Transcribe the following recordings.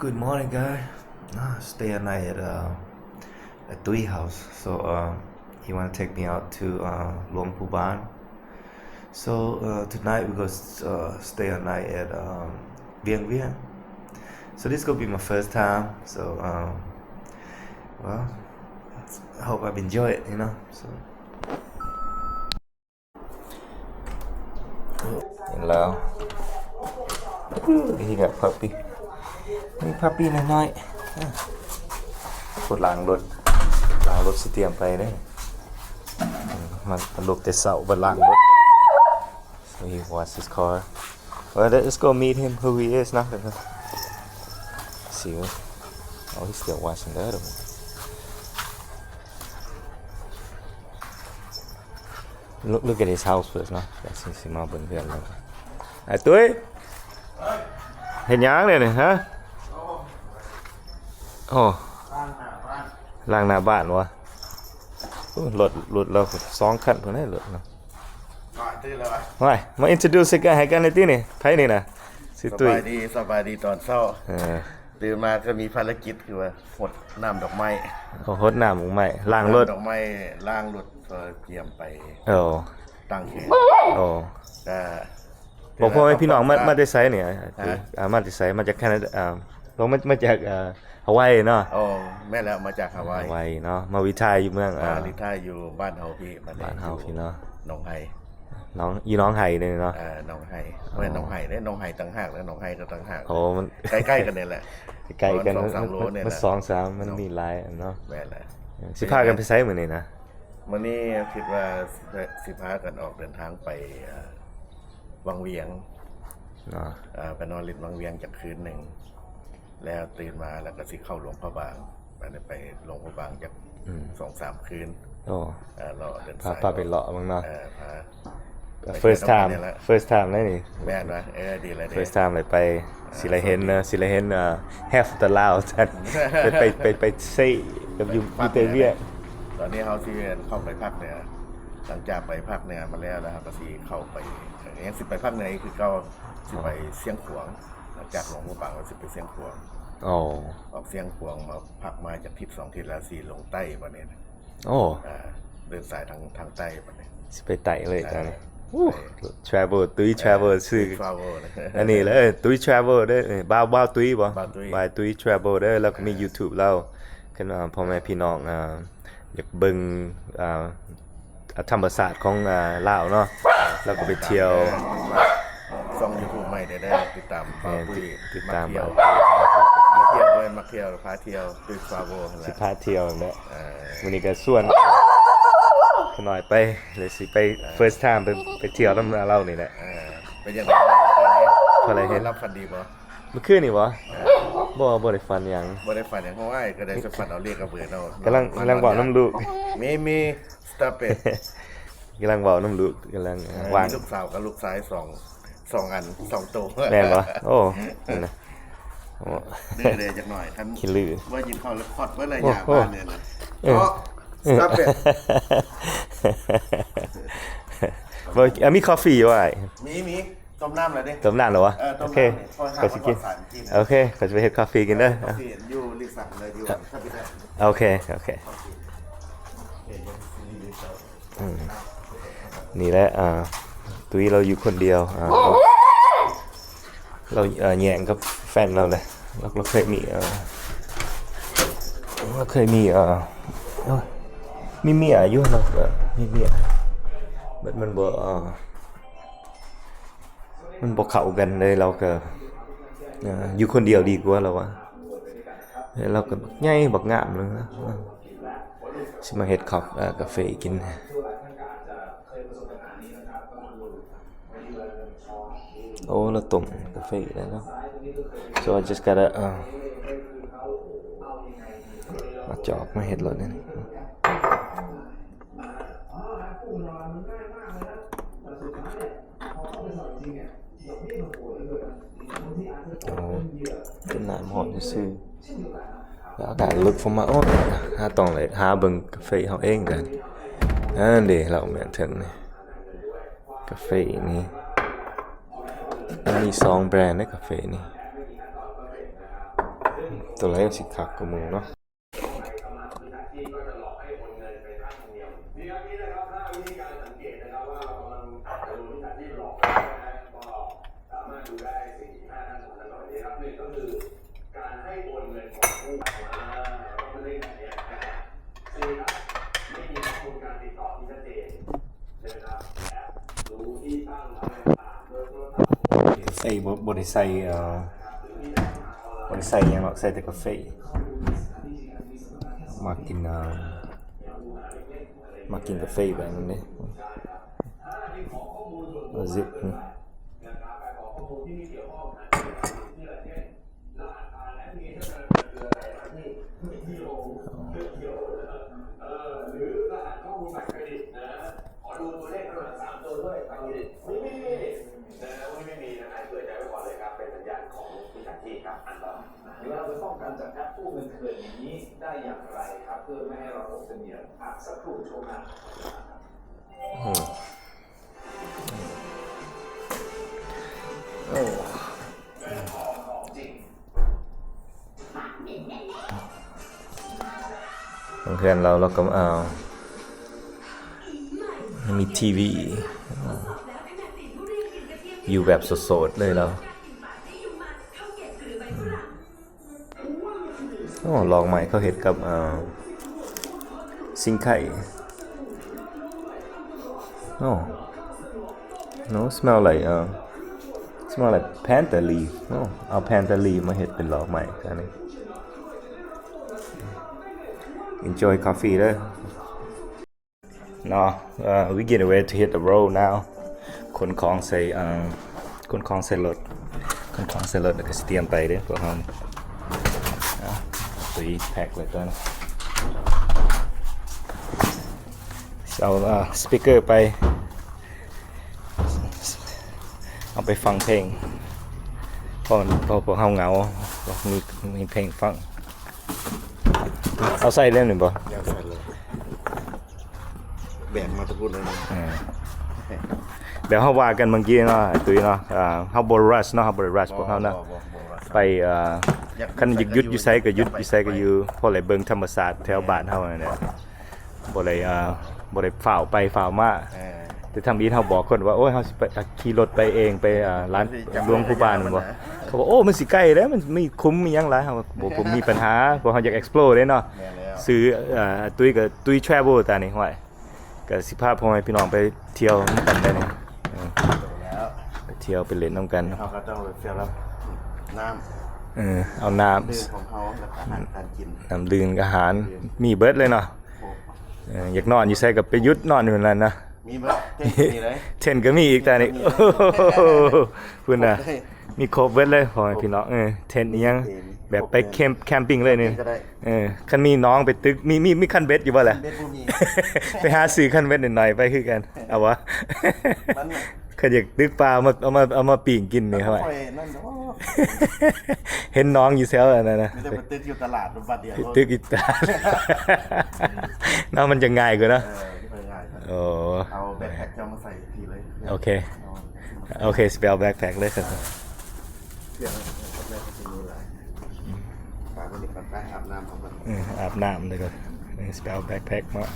Good morning, guys. Ah, stay a night at, uh, at Tui house. So, um, he wanna take me out to, uh, Luang Prabang. So, uh, tonight we go s-, uh, stay a night at, um, Vieng Vieng. So this gonna be my first time. So, um, well, I hope I've enjoyed it, you know. So. ເຫັນແລ້ວ He got puppy. ມີ puppy ນ້ອຍໆ. ໂຄດລ້າງລົດ ລ້າງລົດຊິຕຽມໄປເດ້. ມາ ມາລົບແຕ່ເຊົ້າ ບໍ່ລ້າງລົດ. So he washed his car. Well, let's go meet him, who he is now. See. Oh, he's still washing the other one. Look, look at his house first ເນາະ ແລ້ວຊິ ຊິມາເບິ່ງເຮືອນລາວ. ອ້າຍຕຸ້ຍ ເຮັດຫຍັງແນວນີ້ ຮະ? ໂອ້ ລ້າງໜ້າບ້ານວະ. ໂອ້ ລົດ ລົດລາວສອງຄັນພຸ້ນເດ້ ລົດເນາະ. ມາ ມາ introduce ໃຫ້ກັນ ໃຫ້ກັນແດ່ຕິນີ້. ໃຜນີ້ນະ? ຊື່ຕຸ້ຍ. ສະບາຍດີ ສະບາຍດີຕອນເຊົ້າ. ເອີ. ຕື່ນມາກໍມີພາລະກິດ ຄືວ່າຫົດນ້ຳດອກໄມ້. ໂອ້ ຫົດນ້ຳດອກໄມ້ ລ້າງລົດ ນ້ຳດອກໄມ້ ລ້າງລົດ ກໍກຽມໄປ ໂອ້ ຕ່າງແຂວງ. ໂອ້ ກໍ ບອກພໍ່ແມ່ພີ່ນ້ອງ ມາ ມາແຕ່ໃສນີ້? ຮະ? ອ່າ ມາແຕ່ໃສ? ມາຈາກແຄນາດາ ອ່າ ບໍ່ ມາ ມາຈາກ ອ່າ ຮາວາຍເນາະ. ໂອ້ ແມ່ນແລ້ວ ມາຈາກຮາວາຍ ຮາວາຍເນາະ. ມາຣີທາຍຢູ່ເມືອງ ອ່າ ມາຣີທາຍຢູ່ບ້ານເຮົາພີ້ ບ້ານເຮົາພີ້ເນາະ ໜອງໄຮ. ໜອງ ຢູ່ໜອງໄຮເດ້ເນາະ. ເອີ ໜອງໄຮ. ອໍ ບໍ່ແມ່ນໜອງໄຮເດ້ ໜອງໄຮຕ່າງຫາກ ແລະ ໜອງໄຮກໍຕ່າງຫາກ. ໂອ້ ມັນໃກ້ໆກັນນີ້ແຫຼະ ໃກ້ໆກັນ. ມັນສອງສາມ ມັນມີຫຼາຍອັນເນາະ. ແມ່ນແຫຼະ. ເອີ ຊິພາກັນໄປໃສມື້ນີ້ນະ? ມື້ນີ້ຄິດວ່າຊິ ຊິພາກັນອອກເດີນທາງໄປ ເອີ ວັງວຽງເນາະ. ເອີ ໄປນອນຫຼິ້ນວັງວຽງຈັກຄືນໜຶ່ງ ແລ້ວຕື່ນມາແລ້ວກໍຊິເຂົ້າຫຼວງພະບາງ. ໄປ ໄປຫຼວງພະບາງຈັກ ອືມ ສອງສາມຄືນ. ໂອ້ ເອີ ເລາະເດີນສາຍ ພາໄປເລາະເບິ່ງເນາະ. ເອີ ພາ First time first time ເລີຍນີ້. ແມ່ນວະ? ເອີ ດີແລ້ວເດ້ First time ເລີຍໄປ. ເອີ ຊິໄດ້ເຫັນ ເອີ ຊິໄດ້ເຫັນ ເອີ half of the Lao ຊັ້ນ ໄປ ໄປ ໄປ ໄປເຊກັບຢູ່ ຢູ່ແຕ່ວຽກ. ຕອນນີ້ເຮົາຊິເຂົ້າໄປພາກເໜືອ ຫຼັງຈາກໄປພາກເໜືອມາແລ້ວ ແລ້ວເຮົາກໍຊິເຂົ້າໄປ ຍັງຊິໄປພາກເໜືອອີກຄືເກົ່າ ຊິໄປຊຽງຂວາງ. ຫຼັງຈາກຫຼວງພະບາງ ເຮົາຊິໄປຊຽງຂວາງ. ໂອ້ ອອກຊຽງຂວາງມາ ພັກມາຈັກທິດສອງທິດແລ້ວ ຊິລົງໃຕ້ບາດນີ້ນະ. ໂອ້ ອ່າ ເດີນສາຍທາງ ທາງໃຕ້ບາດນີ້ ຊິໄປໃຕ້ເລີຍຕອນນີ້. ເອີ ໂອ້ ໄປ travel ຕຸ້ຍ travel ຊື່ travel ນະ. ອັນນີ້ເລີຍ ຕຸ້ຍ travel ເດີ ບ່າວ ບ່າວຕຸ້ຍບໍ? ບ່າວຕຸ້ຍ ບ່າວຕຸ້ຍ travel ເດີ. ແລ້ວກໍມີ YouTube ລາວ ຄັນວ່າພໍ່ແມ່ພີ່ນ້ອງ ອ່າ ຢາກເບິ່ງ ອ່າ ອ່າ ທຳມະຊາດຂອງ ອ່າ ລາວເນາະ ແລ້ວກໍໄປທ່ຽວ. ຊ່ອງ YouTube ໃໝ່ໄດ້ ຕິດຕາມ ແມ່ນ ບ່າວຕຸ້ຍ ຕິດຕາມ ບ່າວຕຸ້ຍ ມາທ່ຽວ ເພິ່ນມັກທ່ຽວ ພາທ່ຽວ ຕຸ້ຍ travel ຫັ້ນແຫຼະ ຊິພາທ່ຽວແຫຼະ. ເອີ ມື້ນີ້ກໍຊວນຂະນ້ອຍໄປ ແລ້ວຊິໄປ ເອີ first time ໄປ ໄປທ່ຽວນຳລາວນີ້ແຫຼະ. ເອີ ເປັນຈັ່ງໃດ ພໍໄດ້ເຫັນ ນອນຫຼັບຝັນດີບໍ່? ມື້ຄືນນີ້ບໍ? ເອີ ບໍ່ ບໍ່ໄດ້ຝັນຫຍັງ ບໍ່ໄດ້ຝັນຫຍັງ. ໂອ້ຍ ກໍໄດ້ແຕ່ຝັນເອົາເລກເອົາເບີເນາະ. ກຳລັງ ກຳລັງເວົ້ານຳລູກ. ມີ ມີ Stop it. ກຳລັງເວົ້ານຳລູກ ກຳລັງ ເອີ ວ່າງ ມີລູກສາວກັບລູກຊາຍສອງ ສອງອັນ ສອງໂຕ. ແມ່ນບໍ່? ໂອ້ ນັ້ນນະ ໂອ້ ດື້ເດ້ຈັກໜ້ອຍ ຄັນ ຂີ້ລື້ ວ່າກິນເຂົ້າແລ້ວຄອດເບິດລະ ໂອ້ ຢາກ ໂອ້ ບ້ານນີ້ນະ. ເອີ ເນາະ ເອີ Stop it. ບໍ່ ເອີ ມີ coffee ຢູ່ອ້າຍ? ມີ ມີ. ຕົ້ມນ້ຳແລ້ວເດ້. ຕົ້ມນ້ຳແລ້ວຫວາ? ເອີ ຕົ້ມນ້ຳ. ໂອເຄ ຂ້ອຍຊິກິນ. ໂອເຄ ຂ້ອຍຊິໄປເຮັດ coffee ກິນເດີ. ເອີ coffee ຢູ່ລິກສັນເລີຍ ຢູ່ ເອີ Capital. ໂອເຄ ໂອເຄ ອືມ ນີ້ແຫຼະ ອ່າ ຕຸ້ຍລາວຢູ່ຄົນດຽວ ອ່າ ລາວ ລາວ ເອີ ແຍ່ງກັບແຟນລາວແຫຼະ. ລາວ ລາວເຄີຍມີ ເອີ ລາວເຄີຍມີ ເອີ ໂອ້ຍ ມີເມຍຢູ່ ລາວ ເອີ ມີເມຍ ແບບມັນບໍ່ ເອີ ມັນບໍ່ເຂົ້າກັນເລີຍ. ລາວກໍ ເອີ ຢູ່ຄົນດຽວດີກວ່າ ລາວວ່າ. ເອີ ລາວກໍບັກໃຫຍ່ບັກງາມເລີຍນະ. ຊິມາເຮັດຄອບ ເອີ ກາເຟກິນ. ໂອ້ ລາວຕົ້ມກາເຟໄດ້ເນາະ. So I just gotta, ເອີ ມາຈອກມາເຮັດໂລດນີ້. ໂອ້ ເປັນນ້ຳຮ້ອນຊື່ໆ ແລ້ວອາກາດລຶກ ຜົມວ່າ ໂອ້ ເຮົາຕ້ອງໄດ້ຫາເບິ່ງກາເຟເຮົາເອງກັນ. ອັນເດ ລາວແມ່ນເຖິງນີ້ ກາເຟນີ້ ມັນມີສອງແບຣນໃນກາເຟນີ້. ຕົວໃດມັນຊິຄັກກວ່າໝູ່ເນາະ. ກາເຟບໍ່ ບໍ່ໄດ້ໃສ່ ເອີ ບໍ່ໄດ້ໃສ່ຫຍັງດອກ ໃສ່ແຕ່ກາເຟ. ມັກກິນ ເອີ ມັກກິນກາເຟແບບນັ້ນເດ້. ເອີ ຊິບ ໂອ້ ເຮືອນລາວ ລາວກໍ ອ່າ ມີທີວີ ຢູ່ແບບໂສດໆເລີຍລາວ. ໂອ້ ດອກໄມ້ເຂົາເຮັດກັບ ເອີ ຊິງໄຄ. ໂອ້ no smell like ເອີ smell like panther leaf. ໂອ້ ເອົາ panther leaf ມາເຮັດເປັນດອກໄມ້ອັນນີ້. Enjoy coffee ເດີ. No, uh, we get ready to hit the road now. ຂົນຂອງໃສ່ ເອີ ຂົນຂອງໃສ່ລົດ ຂົນຂອງໃສ່ລົດ ແລ້ວກໍຊິຕຽມໄປເດ້ພວກເຮົາ. ອ່າ ຕຸ້ຍແພັກໄວ້ກ່ອນ. ເອົາ ອ່າ ສະປີກເກີໄປ ເອົາໄປຟັງເພງ ເພາະ ເພາະພວກເຮົາເຫງົາ ມີ ມີເພງຟັງ. ເອົາໃສ່ເລີຍແມ່ນບໍ່? ຢາກໃສ່ເລີຍ. ແບກມາແຕ່ພຸ້ນເລີຍ. ເອີ ແບບເຮົາວ່າກັນເມື່ອກີ້ເນາະ ຕຸ້ຍເນາະ. ເອີ ເຮົາບໍ່ rush ເນາະ ເຮົາບໍ່ໄດ້ rush ພວກເຮົານະ. ບໍ່ ບໍ່ rush ໄປ ເອີ ຄັນຢາກຢຸດຢູ່ໃສກໍຢຸດ ຢູ່ໃສກໍຢູ່ ພໍໄດ້ເບິ່ງທຳມະຊາດແຖວບ້ານເຮົານັ້ນແຫຼະ. ບໍ່ໄດ້ ເອີ ບໍ່ໄດ້ຟ້າວໄປຟ້າວມາ. ເອີ ແຕ່ທຳອິດເຮົາບອກຄົນວ່າ ໂອ້ຍ ເຮົາຊິໄປ ອ່າ ຂີ່ລົດໄປເອງ ໄປ ອ່າ ລານຫຼວງພູບານແມ່ນບໍ່? ເຂົາບອກ ໂອ້ ມັນຊິໄກເດ້ ມັນມີຂຸມມີຫຍັງຫຼາຍ. ເຮົາວ່າ ບໍ່ ບໍ່ມີບັນຫາ ເພາະເຮົາຢາກ explore ເດ້ເນາະ. ແມ່ນແລ້ວ. ຊື່ ເອີ ຕຸ້ຍກໍ ຕຸ້ຍ travel ຕານີ້ ຫ້ວຍ ກໍຊິພາພໍ່ແມ່ພີ່ນ້ອງໄປທ່ຽວນຳກັນໄດ້ນີ້. ເອີ ໄປທ່ຽວໄປຫຼິ້ນນຳກັນ. ເຮົາກໍຕ້ອງໄປ fill up ນ້ຳ ເອີ ເອົານ້ຳ ຂອງເຮົາ ແລ້ວກໍອາຫານການກິນ ນ້ຳດື່ມອາຫານ ມີເບິດເລີຍເນາະ. ເອີ ຢາກນອນຢູ່ໃສກໍໄປຢຸດນອນຢູ່ນັ້ນນະ. ມີເບິດ ເທັນກໍມີເລີຍ ເທັນກໍມີອີກຕານີ້. ພຸ້ນນະ ມີຄົບເບິດເລີຍພໍ່ແມ່ພີ່ນ້ອງ. ເອີ ເທັນອີ່ຫຍັງ ແບບໄປແຄມ ແຄມປິງເລີຍນີ້. ເອີ ຄັນມີໜອງໄປຕຶກ ມີ ມີ ມີຄັນເບັດຢູ່ບໍ່ລະ? ເບັດບໍ່ມີ. ໄປຫາຊື້ຄັນເບັດໜ້ອຍໆໄປຄືກັນ. ເອົາວະ ຄັນຢາກຕຶກປາ ເອົາມາ ເອົາມາ ເອົາມາປີ້ງກິນນີ້. ເຮົາ ເຫັນໜອງຢູ່ແຖວອັນນັ້ນນະ ມີແຕ່ໄປຕຶກຢູ່ຕະຫຼາດບາດດຽວ ໄປຕຶກຢູ່ຕະຫຼາດເນາະ. ມັນຈະງ່າຍກວ່າເນາະ. ເອີ ມັນຈະງ່າຍກວ່າ. ໂອ້ ເອົາແບັກແພັກເຈົ້າມາໃສ່ພີ້ເລີຍ. ໂອເຄ ໂອເຄ ຊິໄປເອົາແບັກແພັກເລີຍ. ເຄື່ອງກັບແມ່ກໍຊິມີຫຼາຍ. ປາກມັນນີ້ກໍໄປອາບນ້ຳເອົາກ່ອນ. ເອີ ອາບນ້ຳແລ້ວກໍ ເອີ ຊິໄປເອົາແບັກແພັກເນາະ.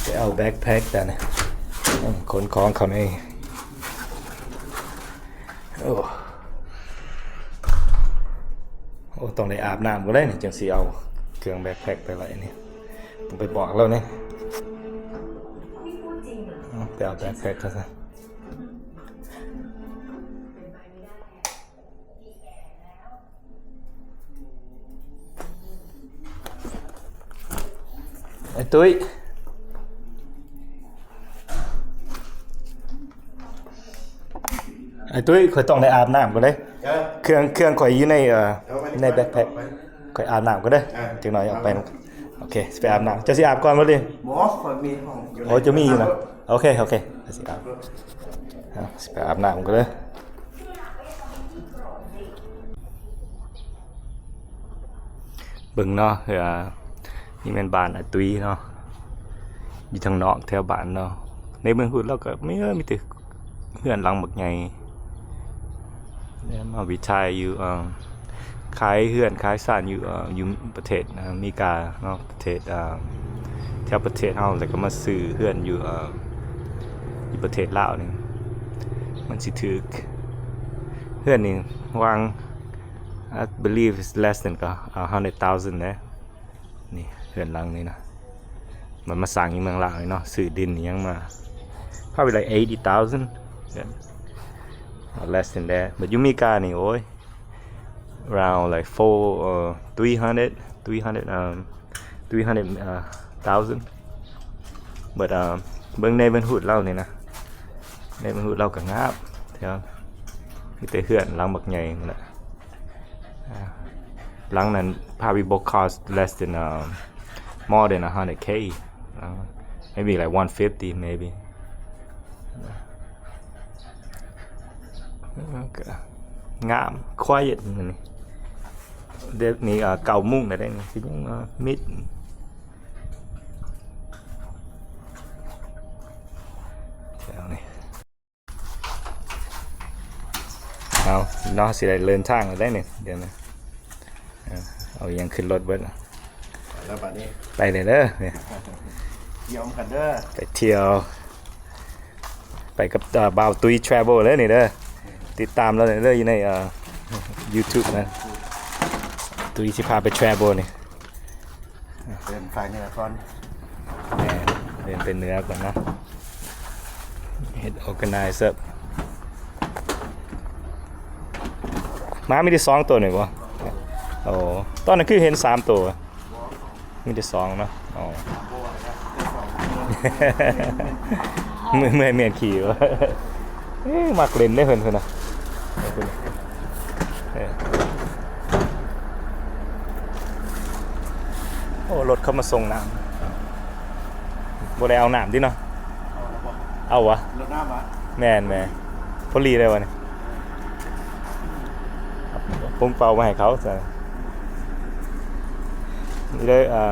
ໄປເອົາແບັກແພັກກັນ ເອີ ຂົນຂອງເຂົ້າໃນ. ໂອ້ ໂອ້ ຕ້ອງໄດ້ອາບນ້ຳກ່ອນເດ້ນີ້ ຈັ່ງຊິເອົາເຄື່ອງແບັກແພັກໄປໄວ້ນີ້. ຕ້ອງໄປບອກລາວນີ້. ເອົາ ໄປເອົາແບັກແພັກເຂົາຊະ. ໄອ້ຕຸ້ຍ ໄອ້ຕຸ້ຍ ຂ້ອຍຕ້ອງໄດ້ອາບນ້ຳກ່ອນເດ້. ເອີ ເຄື່ອງ ເຄື່ອງຂ້ອຍຢູ່ໃນ ເອີ ໃນແບັກແພັກ. ຂ້ອຍອາບນ້ຳກ່ອນເດີ ຈັກໜ່ອຍອອກໄປນຳກັນ. ໂອເຄ ຊິໄປອາບນ້ຳ. ເຈົ້າຊິອາບກ່ອນບໍ່ຫຼື? ບໍ່ ຂ້ອຍມີຫ້ອງຢູ່. ໂອ້ ເຈົ້າມີຢູ່ນະ. ໂອເຄ ໂອເຄ ຊິອາບ ເອົາ ຊິໄປອາບນ້ຳກ່ອນເດີ. ເບິ່ງເນາະ ເອີ ນີ້ແມ່ນບ້ານອາຕຸ້ຍເນາະ ຢູ່ທາງນອກແຖວບ້ານເນາະ. ໃນເມືອງພຸ້ນລາວກໍມີ ມີແຕ່ ເຮືອນຫຼັງບັກໃຫຍ່ ແລ້ວມາຣີໄທຣຢູ່ ເອີ່ ຂາຍເຮືອນຂາຍຊານຢູ່ ເອີ່ ຢູ່ປະເທດອາເມລິກາເນາະ ປະເທດ ເອີ່ ແຖວປະເທດເຮົາ ແລ້ວກໍມາຊື້ເຮືອນຢູ່ ເອີ່ ຢູ່ປະເທດລາວນີ້ ມັນຊິຖືກ ເຮືອນນີ້ຫວ່າງ I believe it's less than ກໍ a hundred thousand ເດ້. ນີ້ເຮືອນຫຼັງນີ້ນະ ມັນມາສ້າງຢູ່ເມືອງລາວນີ້ເນາະ ຊື້ດິນອີ່ຫຍັງມາ probably like eighty thousand yeah or less than that, but ຢູ່ເມການີ້ ໂອ້ຍ around like four ເອີ່ three hundred three hundred um three hundred uh thousand but um ເບິ່ງ neighborhood ລາວນີ້ນະ neighborhood ລາວກໍງາມ ແຖວມີແຕ່ເຮືອນຫຼັງບັກໃຫຍ່ຫັ້ນແຫຼະ. ອ່າ ຫຼັງນັ້ນ probably ບໍ່ cost less than um more than a hundred K uh maybe like one fifty maybe ກໍງາມ quiet ມື້ນີ້ ດຽວນີ້ ເອີ່ ເກົ້າໂມງແລ້ວເດ້ນີ້ ຊິຍັງ ເອີ່ ມິດແຖວນີ້. ເອົາເນາະ ຊິໄດ້ເດີນທາງແລ້ວເດ້ນີ້ ດຽວນີ້ ເອົາ ເອົາຫຍັງຂຶ້ນລົດເບິດ ໄປແລ້ວບາດນີ້ ໄປເລີຍເດີ ທ່ຽວກັນເດີ ໄປທ່ຽວ ໄປກັບ ເອີ່ ບ່າວຕຸ້ຍ travel ເດີນີ້ເດີ ຕິດຕາມລາວເດີ ຢູ່ໃນ ເອີ່ YouTube ນະ ຕຸ້ຍຊິພາໄປ travel ນີ້. ເດີນໄປເໜືອກ່ອນ ແມ່ນ ເດີນໄປເໜືອກ່ອນເນາະ ເຮັດ organize up ໝາມີແຕ່ສອງໂຕນີ້ບໍ່? ໂອ້ ຕອນນັ້ນຄືເຫັນສາມໂຕ ມີແຕ່ສອງເນາະ ອໍ ເມື່ອຍ ເມື່ອຍແມ່ນຂີ່ບໍ່? ເອີ ມັກຫຼິ້ນເດ້ເພິ່ນ ເພິ່ນນະ ເອີ ໂອ້ ລົດເຂົາມາສົ່ງນ້ຳ ບໍ່ໄດ້ເອົານ້ຳຕິເນາະ ເອົາຫວາ? ລົດນ້ຳຫວາ? ແມ່ນໆ ພໍດີເລີຍຫວານີ້ ປຸງເປົ່າມາໃຫ້ເຂົາຊະ ນີ້ເດີ ເອີ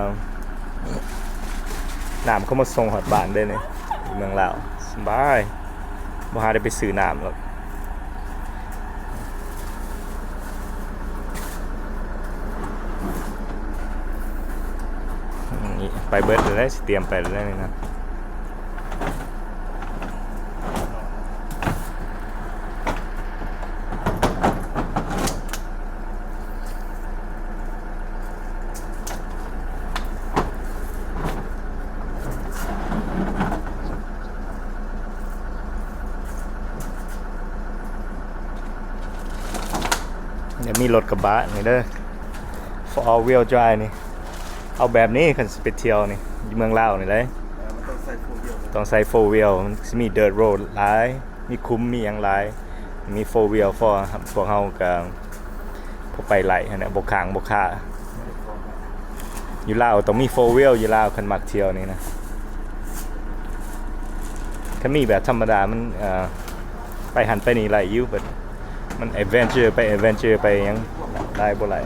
ນ້ຳເຂົາມາສົ່ງຮອດບ້ານເດ້ນີ້ ຢູ່ເມືອງລາວ ສະບາຍ ບໍ່ຫາໄດ້ໄປຊື້ນ້ຳດອກ ນີ້ໄປເບິດແລ້ວເດ້ ຊິຕຽມໄປແລ້ວນີ້ນະ. ຍັງມີລົດກະບະນີ້ເດີ four wheel drive ນີ້ ເອົາແບບນີ້ ຄັນຊິໄປທ່ຽວນີ້ ຢູ່ເມືອງລາວນີ້ເດ້ ເອີ ມັນຕ້ອງໃສ່ four wheel ຕ້ອງໃສ່ four wheel ມັນຊິມີ dirt road ຫຼາຍ ມີຂຸມມີຫຍັງຫຼາຍ ມີ four wheel ພໍ ພວກເຮົາກະພໍໄປໄດ້ຫັ້ນແຫຼະ ບໍ່ຄ້າງບໍ່ຄາ. ຢູ່ລາວຕ້ອງມີ four wheel ຢູ່ລາວ ຄັນມັກທ່ຽວນີ້ນະ ຄັນມີແບບທຳມະດາມັນ ເອີ ໄປຫັ້ນໄປນີ້ໄດ້ຢູ່ ແບບມັນ adventure ໄປ adventure ໄປຫຍັງໄດ້ບໍ່ຫຼາຍ.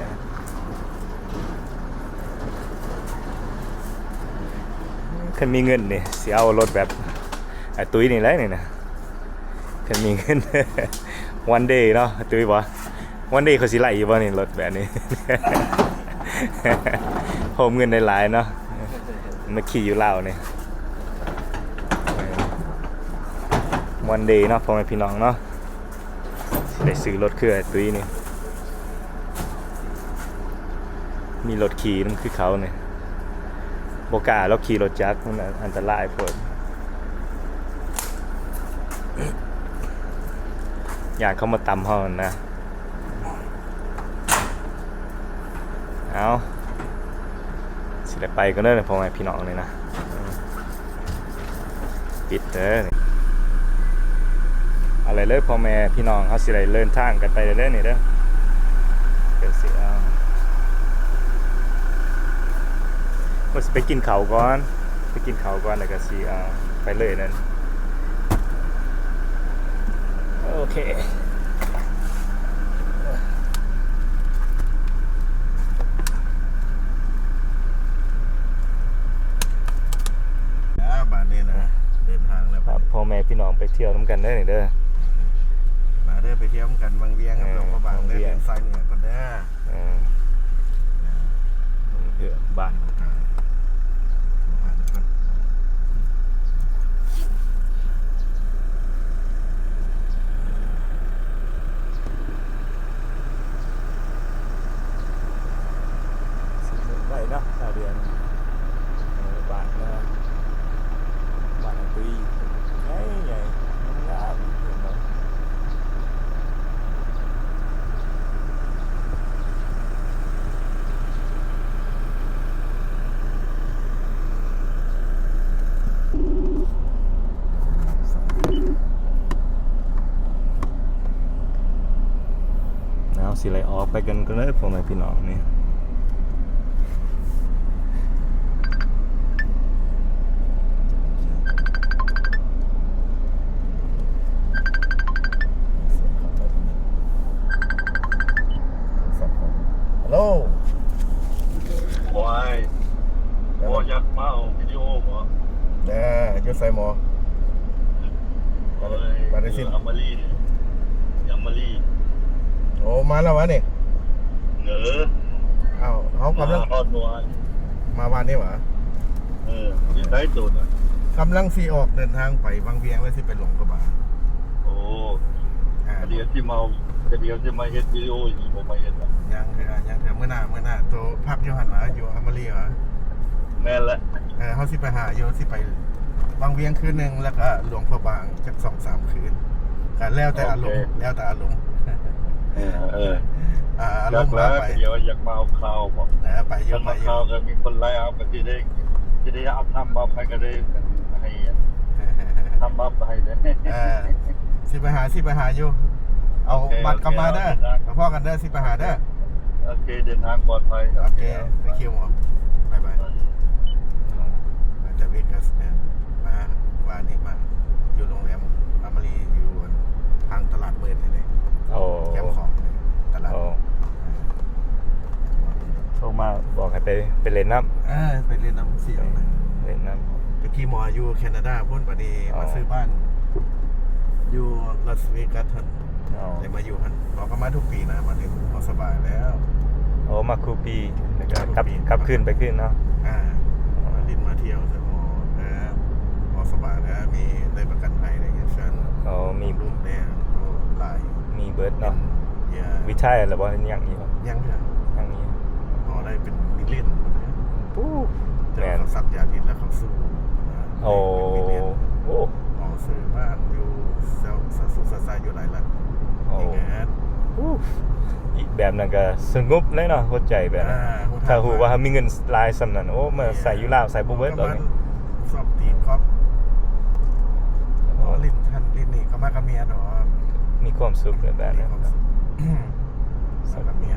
ຄັນມີເງິນນີ້ ຊິເອົາລົດແບບ ອາ ຕຸ້ຍນີ້ແຫຼະນີ້ນະ ຄັນມີເງິນ one day ເນາະ ຕຸ້ຍບໍ່ one day ຂ້ອຍຊິໄລ່ຢູ່ບໍ່ນີ້ ລົດແບບນີ້ ໂຮມເງິນໄດ້ຫຼາຍເນາະ ມາຂີ່ຢູ່ລາວນີ້ one day ເນາະ ພໍ່ແມ່ພີ່ນ້ອງເນາະ. ໄດ້ຊື້ລົດຄືໄອ້ຕຸ້ຍນີ້ ມີລົດຂີ່ນຳຄືເຂົານີ້ ບໍ່ກ້າລອກຂີ່ລົດຈັກ ມັນອັນຕະລາຍໂພດ ຢ້ານເຂົາມາຕຳເຮົາຫັ້ນນະ. ເອົາ ຊິໄດ້ໄປກ່ອນເດີ ພໍ່ແມ່ພີ່ນ້ອງນີ້ນະ. ປິດເດີ ເອົາເລີຍ ພໍ່ແມ່ພີ່ນ້ອງ ເຮົາຊິໄດ້ເດີນທາງກັນໄປເດີນີ້ເດີ ເດີຊິເອົາ ວ່າຊິໄປກິນເຂົ້າກ່ອນ ໄປກິນເຂົ້າກ່ອນ ແລ້ວກໍຊິ ເອົາ ໄປເລີຍນັ້ນ ໂອເຄ. ອ່າ ບາດນີ້ນະ ເດີນທາງແລ້ວ ພາພໍ່ແມ່ພີ່ນ້ອງໄປທ່ຽວນຳກັນເດີນີ້ເດີ. ເດີ ໄປທ່ຽວນຳກັນວັງວຽງກັບ ເອີ ຫຼວງພະບາງເດີ ວັງວຽງ ເດີນສາຍເໜືອກ່ອນເດີ ເອີ ເຮືອນບ້ານ ອ່າ ໄດ້ເນາະ ຊາວເດືອນ ເອີ ບ້ານເນາະ ບ້ານນາຕຸຍ ໃຫຍ່ໆ ງາມໆ ເຫັນບໍ່? ເຮົາຊິໄລ່ອອກໄປກັນກ່ອນເດີ ພໍ່ແມ່ພີ່ນ້ອງນີ້ ຮັລໂຫຼ ໂອ້ຍ ບໍ່ຢາກມາເອົາວິດີໂອບໍ? ເອີ ຢູ່ໃສໝໍ? ປາເດຊິນ ອາມາລີ ອາມາລີ. ໂອ້ ມາແລ້ວຫວານີ້? ເອີ ອ້າວ ເຮົາກຳລັງ ມາຮອດເມື່ອວານ ມາວານນີ້ຫວາ? ເອີ ຢູ່ໃສໂຕນະ? ກຳລັງຊິອອກເດີນທາງໄປວັງວຽງ ແລ້ວຊິໄປຫຼວງພະບາງ. ໂອ້ ອ່າ ກະດຽວຊິມາ ກະດຽວຊິມາເຮັດວິດີໂອອີກ ບໍ່ມາເຮັດຫຍັງເທື່ອ ຍັງເທື່ອ ມື້ໜ້າ ມື້ໜ້າ. ໂຕພັກຢູ່ຫັ້ນຫວາ? ຢູ່ອາມາລີຫວາ? ແມ່ນແຫຼະ. ເອີ ເຮົາຊິໄປຫາຢູ່ ຊິໄປວັງວຽງຄືນໜຶ່ງ ແລ້ວກະຫຼວງພະບາງຈັກສອງສາມຄືນ ກະແລ້ວແຕ່ອາລົມ ໂອເຄ ແລ້ວແຕ່ອາລົມ. ເອີ ເອີ ອ່າ ອາລົມ ຢາກມາ ໄປ ດຽວຢາກມາເອົາຂ່າວບໍ? ເອີ ໄປຢູ່ ໄປຢູ່ ມາຂ່າວກະມີຄົນໄລ່ເອົາ ກະຊິໄດ້ ຊິໄດ້ເອົາທຳບັບໃຫ້ ກະໄດ້ໃຫ້ທຳບັບໃຫ້ເດ້. ເອີ ຊິໄປຫາ ຊິໄປຫາຢູ່ ເອົາ ໂອເຄ ບັດກັບມາເດີ ໂອເຄ ເອົາ ພໍ້ກັນເດີ ຊິໄປຫາເດີ. ໂອເຄ ເດີນທາງປອດໄພ. ໂອເຄ ໂອເຄ thank you ໝໍ ບາຍບາຍ. ມາຈາກເວກັສ ແມ່ນ ມາວານນີ້ ມາຢູ່ໂຮງແຮມອາມາຣີ ຢູ່ທາງຕະຫຼາດມືດນີ້ແຫຼະ. ໂອ້ ແຄມຂອງ ຕະຫຼາດ. ໂອ້ ໂທມາບອກໃຫ້ໄປ ໄປຫຼິ້ນນຳ. ເອີ ໄປຫຼິ້ນນຳ ຊິເອົາໄປ ໄປຫຼິ້ນນຳ. ຕະກີ້ໝໍຢູ່ແຄນາດາພຸ້ນ ບາດນີ້ ອໍ ມາຊື້ບ້ານຢູ່ລາສເວກັສຫັ້ນ. ອໍ ໄດ້ມາຢູ່ຫັ້ນ ເຮົາກະມາທຸກປີນະ ມາເລີຍ ພໍສະບາຍແລ້ວ. ໂອ້ ມາຄູ່ປີ ແລ້ວກະກັບ ມາຄູ່ປີ ກັບຄືນໄປຄືນເນາະ. ອ່າ ມາຫຼິ້ນມາທ່ຽວໃສ່ໝໍ ເອີ ພໍສະບາຍແລ້ວ ມີໄດ້ປະກັນໄພ ໄດ້ເຮັດສັນ. ໂອ້ ມີບຳລຸງແດ່ ໂອ້ ຫຼາຍ ມີເບິດເນາະ. ເປັນ retire ແລ້ວບໍ່? ຍັງຢູ່ ຍັງເທື່ອ ຍັງຢູ່. ອໍ ໄດ້ເປັນມິລລຽນພຸ້ນເດ້. ປູ້ ແມ່ນ ເຂົາສັກຢາພິດແລ້ວເຂົາສູ້. ໂອ້ ໂອ້ ຊື້ບ້ານຢູ່ເຊາ ສາສຸສາຊາຢູ່ຫຼາຍຫຼັງ. ໂອ້ ມີງານ ອູ້ ອີກແບບນັ້ນກະສະຫງົບເລີຍເນາະ ຫົວໃຈແບບນັ້ນ. ອ່າ ຖ້າຮູ້ວ່າເຮົາມີເງິນຫຼາຍສ່ຳນັ້ນ ໂອ້ ມາໃສ່ຢູ່ລາວໃສ່ບໍ່ເບິດດອກນີ້. ຊອບຕີກອບ ຫຼິ້ນຫັ້ນຫຼິ້ນນີ້ ເຂົ້າມາກັບເມຍດອກ. ມີຄວາມສຸກແບບນັ້ນ ມີຄວາມສຸກ. ສຳລັບເມຍ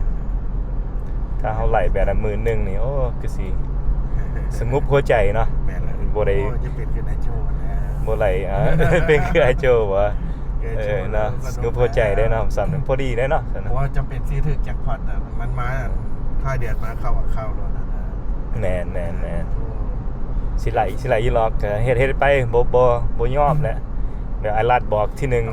ຖ້າເຮົາໄລ່ແບບນັ້ນໝື່ນໜຶ່ງນີ້ ໂອ້ ຄືຊິສະຫງົບຫົວໃຈເນາະ. ແມ່ນແຫຼະ ບໍ່ໄດ້ ໂອ້ ຈະເປັນຄືນາຍໂຈນະ ບໍ່ໄດ້ ອ່າ ເປັນຄືນາຍໂຈບໍ່? ເອີ ເນາະ ສະຫງົບຫົວໃຈໄດ້ເນາະ ສ່ຳນັ້ນພໍດີໄດ້ເນາະ. ບໍ່ຈຳເປັນຊິຖືກແຈັກພອດນະ ມັນມາທ້າຍເດືອນມາເຂົ້າ ເຂົ້າໂລດນະ. ແມ່ນໆໆ ໂອ້ ຊິໄລ່ ຊິໄລ່ຢູ່ຫຼອກ ກະເຮັດ ເຮັດໄປ ບໍ່ ບໍ່ ບໍ່ຍອມແຫຼະ. ແບບອາລັດບອກທີໜຶ່ງ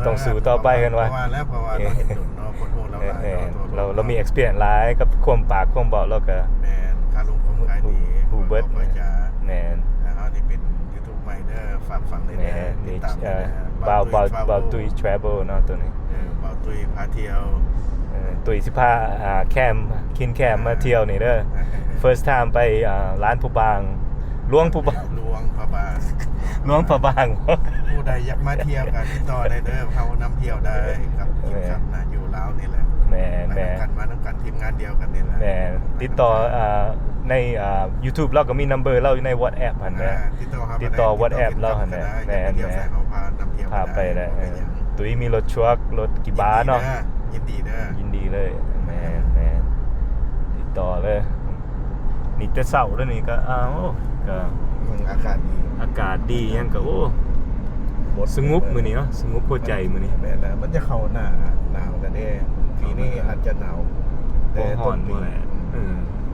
ຕ້ອງສູ້ ເອີ ຕ້ອງສູ້ຕໍ່ໄປ ເພິ່ນວ່າ ເພາະວ່າແລ້ວ ເພາະວ່າລາວເຫັນດົນເນາະ ຄົນຮູ້ລາວຫຼາຍ ແມ່ນ ເນາະ ລາວ ລາວມີ experience ຫຼາຍກັບຄວາມປາກຄວາມເວົ້າ ລາວກະ ແມ່ນ ຄ່າລົງທຸນຂາຍດີ ຮູ້ເບິດ ເຂົາເຈົ້າ ແມ່ນ ແຕ່ເຮົານີ້ເປັນຢູທູບໃໝ່ເດີ ຝາກຝັງເດີ ແມ່ນ ຕິດຕາມ ເອີ ເດີ ບ່າວ ບ່າວ ບ່າວຕຸ້ຍ Travel ເນາະ ໂຕນີ້ ເອີ ບ່າວຕຸ້ຍພາທ່ຽວ ເອີ ຕຸ້ຍຊິພາ ອ່າ ແຄມ ຄິນແຄມ ອ່າ ມາທ່ຽວນີ້ເດີ ເອີ first time ໄປ ອ່າ ຫຼານພະບາງ ຫຼວງພະບາງ ຫຼວງພະບາງ ຫຼວງພະບາງ. ຜູ້ໃດຢາກມາທ່ຽວກະຕິດຕໍ່ໄດ້ເດີ ເຮົານຳທ່ຽວໄດ້ ກັບ ແມ່ນ ກັບນະ ຢູ່ລາວນີ້ແຫຼະ. ແມ່ນໆ ໄປນຳກັນ ມານຳກັນ ທີມງານດຽວກັນນີ້ແຫຼະ. ແມ່ນ ຕິດຕໍ່ ອ່າ ໃນ ອ່າ ຢູທູບ ລາວກະມີ number ລາວຢູ່ໃນ WhatsApp ຫັ້ນແຫຼະ ອ່າ ຕິດຕໍ່ WhatsApp ລາວຫັ້ນແຫຼະ. ແມ່ນໆ ພາໄປແຫຼະ ຕຸ້ຍມີລົດທຣັກ ລົດກີບາເນາະ. ຍິນດີເດີ ຍິນດີເລີຍ. ແມ່ນໆ ຕິດຕໍ່ເລີຍ. ນີ້ແຕ່ເຊົ້າເດີ ນີ້ກະ ອ້າວ ກະ ອາກາດດີ ອາກາດດີຫຍັງກະ ໂອ້ ສະຫງົບມື້ນີ້ເນາະ ສະຫງົບຫົວໃຈມື້ນີ້. ແມ່ນແລ້ວ ມັນຈະເຂົ້າໜ້າໜາວແລ້ວເດ້ ປີນີ້ອາດຈະໜາວ ແຕ່ຕົ້ນປີ ເອີ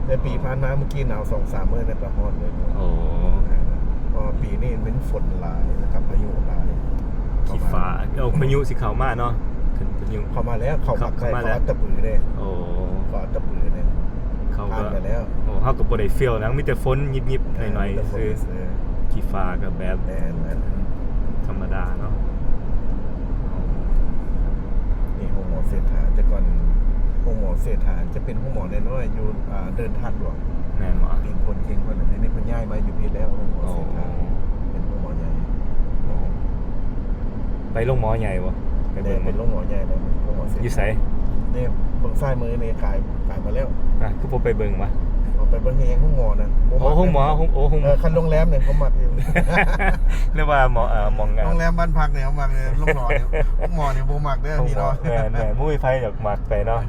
ແຕ່ປີຜ່ານມາ ມື້ກີ້ໜາວສອງສາມມື້ ແລ້ວກະຮ້ອນເລີຍ. ໂອ້ ເພາະວ່າປີນີ້ມັນຝົນຫຼາຍ ແລ້ວກະພາຍຸຫຼາຍ ຂີ້ຟ້າ ໂອ້ ພາຍຸຊິເຂົ້າມາເນາະ. ເພິ່ນ ເພິ່ນຢູ່ ເຂົ້າມາແລ້ວ ເຂົ້າ ເຂົ້າ ມາໃກ້ ເຂົ້າມາແລ້ວ ເຂົ້າອັດຕະປືເດ້ ໂອ້ ເຂົ້າອັດຕະປືເດ້ ເຂົ້າ ຜ່ານໄປແລ້ວ ໂອ້ ເຮົາກໍບໍ່ໄດ້ຟຽວຫຍັງ ມີແຕ່ຝົນຍິບໆ ເອີ ໜ້ອຍໆ ມີແຕ່ຝົນຊື່ໆ ຊື່ໆ ຂີ້ຟ້າກໍແບບ ແມ່ນໆ ທຳມະດາເນາະ. ນີ້ໂຮງໝໍເສດຖາ ແຕ່ກ່ອນໂຮງໝໍເສດຖາຈະເປັນໂຮງໝໍນ້ອຍໆ ຢູ່ ອ່າ ເດີ່ນທາດຫຼວງ ແມ່ນບໍ່? ຕີນພົນ ເຄງພົນ ດຽວນີ້ເພິ່ນຍ້າຍມາຢູ່ພີ້ແລ້ວ ໂຮງໝໍເສດຖາ ໂອ້ ເປັນໂຮງໝໍໃຫຍ່ ໂອ້ ໄປໂຮງໝໍໃຫຍ່ບໍ່? ໄປເບິ່ງ ແມ່ນ ເປັນໂຮງໝໍໃຫຍ່ເລີຍ ໂຮງໝໍເສດຖາ ຢູ່ໃສ? ນີ້ເບິ່ງຊ້າຍມືນີ້ ກາຍ ກາຍມາແລ້ວ ອ່ະ ຄືບໍ່ໄປເບິ່ງວະ? ເອົາໄປເບິ່ງເຮັດຫຍັງ ໂຮງໝໍນະ ບໍ່ມັກ ໂອ້ ໂຮງໝໍ ເລີຍ ໂຮງ ໂອ້ ໂຮງ ເອີ ຄັນໂຮງແຮມນີ້ ບໍ່ມັກຢູ່ ຫຼືວ່າໝໍ ເອີ ໝໍງານ ໂຮງແຮມບ້ານພັກນີ້ ເຮົາມັກເລີຍ ໂຮງໝໍນີ້ ໂຮງໝໍນີ້ບໍ່ມັກເດີ ໂຮງໝໍ ພີ່ນ້ອງ ແມ່ນໆ ບໍ່ມີໃຜຢາກມັກໄປເນາະ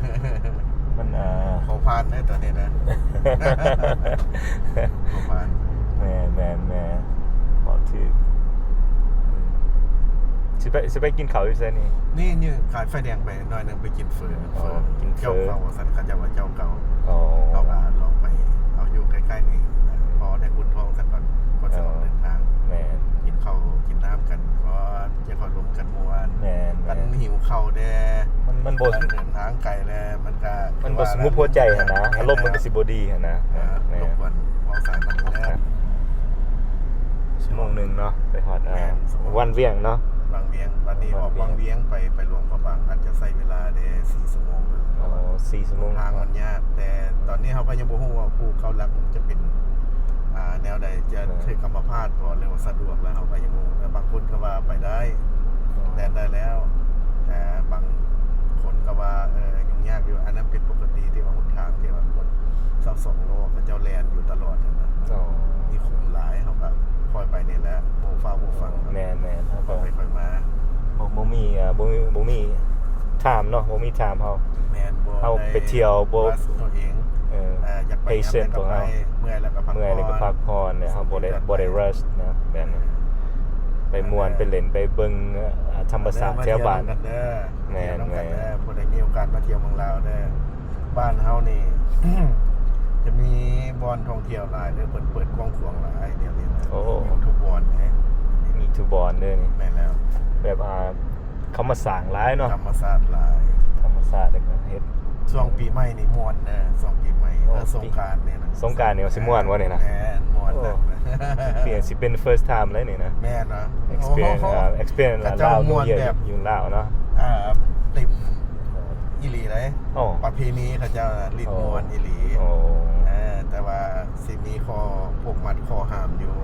ມັນ ເອີ ຂໍຜ່ານເດີ ຕອນນີ້ເດີ ຂໍຜ່ານ ແມ່ນໆໆ ເວົ້າຖືກ ຊິໄປ ຊິໄປກິນເຂົ້າຢູ່ໃສນີ້? ນີ້ ນີ້ ຂ້າມໄຟແດງໄປໜ້ອຍໜຶ່ງ ໄປກິນເຝີ ອໍ ເຝີ ກິນເຝີ ເຈົ້າເກົ່າວ່າຊັ້ນ ເຂົາເຈົ້າວ່າເຈົ້າເກົ່າ ອໍ ເຮົາກໍລອງໄປເອົາຢູ່ໃກ້ໆນີ້ ພໍໄດ້ອຸ່ນທ້ອງສັກກ່ອນ ກ່ອນຊິອອກເດີນທາງ ແມ່ນ ກິນເຂົ້າກິນນ້ຳກັນກ່ອນ ຈະຄ່ອຍລົມກັນມ່ວນ ແມ່ນໆ ຄັນຫິວເຂົ້າແດ່ ມັນ ມັນບໍ່ ເດີນທາງໄກແລ້ວ ມັນກໍ ມັນບໍ່ສະຫງົບຫົວໃຈຫັ້ນນະ ອາລົມມັນກໍຊິບໍ່ດີຫັ້ນນະ ອ່າ ແມ່ນ ລົບກວນເວົ້າສາຍມັນແລ້ວ ຊົ່ວໂມງໜຶ່ງເນາະ ໄປຮອດ ແມ່ນ ອ່າ ວັງວຽງເນາະ ວັງວຽງ ບັດນີ້ອອກວັງວຽງ ວັງວຽງໄປ ໄປຫຼວງພະບາງ ອາດຈະໃຊ້ເວລາໄດ້ສີ່ຊົ່ວໂມງ ອໍ ສີ່ຊົ່ວໂມງ ທາງມັນຍາກ ແຕ່ຕອນນີ້ເຮົາກໍຍັງບໍ່ຮູ້ວ່າພູເກົ້າຫຼັກມັນຈະເປັນ ອ່າ ແນວໃດ ຈະ ແມ່ນ ຖືກກຳມະພາດບໍ່ ຫຼືວ່າສະດວກ ແລ້ວເຮົາກໍຍັງບໍ່ຮູ້ ແຕ່ບາງຄົນກໍວ່າໄປໄດ້ ອໍ ແລ່ນໄດ້ແລ້ວ ແຕ່ບາງຄົນກໍວ່າ ເອີ ຫຍຸ້ງຍາກຢູ່ ອັນນັ້ນເປັນປົກກະຕິທີ່ວ່າຫົນທາງທີ່ວ່າລົດຊາວສອງລໍ້ເຂົາເຈົ້າແລ່ນຢູ່ຕະຫຼອດຫັ້ນນະ ອໍ ມີຂຸມຫຼາຍ ເຮົາກໍຄ່ອຍໄປນີ້ແຫຼະ ບໍ່ຟ້າວບໍ່ຟັ່ງ ແມ່ນໆ ເຮົາກໍຄ່ອຍໄປຄ່ອຍມາ ບໍ່ ບໍ່ມີ ອ່າ ບໍ່ມີ ບໍ່ມີທາມເນາະ ບໍ່ມີທາມເຮົາ ແມ່ນ ບໍ່ ເຮົາໄປທ່ຽວ ບໍ່ ໄດ້ຣັດຕົວເອງ ເອີ ອ່າ ຢາກໄປ patient ຂອງເຮົາ ເມື່ອຍແລ້ວກໍພັກຜ່ອນ ເມື່ອຍແລ້ວກໍພັກຜ່ອນ ແລ້ວເຮົາບໍ່ໄດ້ ບໍ່ໄດ້ຣັດນະ ແບບນັ້ນ ໄປມ່ວນ ເອີ ໄປຫຼິ້ນ ໄປເບິ່ງ ອ່າ ທຳມະຊາດແຖວບ້ານ ມາເດີ ມາທ່ຽວນຳກັນເດີ ແມ່ນໆ ຜູ້ໃດມີໂອກາດມາທ່ຽວເມືອງລາວເດີ ບ້ານເຮົານີ້ ຈະມີບ່ອນທ່ອງທ່ຽວຫຼາຍເດີ ເພິ່ນເປີດກວ້າງຂວາງຫຼາຍດຽວນີ້ນະ ໂອ້ ມີທຸກບ່ອນເດ້ ມີທຸກບ່ອນເດີນີ້ ແມ່ນແລ້ວ ແບບ ອ່າ ເຂົາມາສ້າງຫຼາຍເນາະ ທຳມະຊາດຫຼາຍ ທຳມະຊາດ ແລ້ວກໍເຮັດ ຊ່ວງປີໃໝ່ນີ້ມ່ວນເດີ ຊ່ວງປີໃໝ່ ໂອ້ ເອີ ສົງການນີ້ນະ ສົງການນີ້ຊິມ່ວນບໍ່ນີ້ນະ? ແມ່ນ ມ່ວນ ໂອ້ ນະ ປີນີ້ຊິເປັນ first time ເລີຍນີ້ນະ ແມ່ນນະ experience ໂອ້ໂຫ ອ່າ experience ເຂົາເຈົ້າ ລາວ New Year ຢູ່ລາວເນາະ ອ່າ ເຕັມອີ່ຫຼີເດ້ ໂອ້ ປະເພນີເຂົາເຈົ້ານະຫຼິ້ນ ໂອ້ ມ່ວນອີ່ຫຼີ ໂອ້ ເອີ ແຕ່ວ່າ ຊິມີຂໍ້ຜູກມັດຂໍ້ຫ້າມຢູ່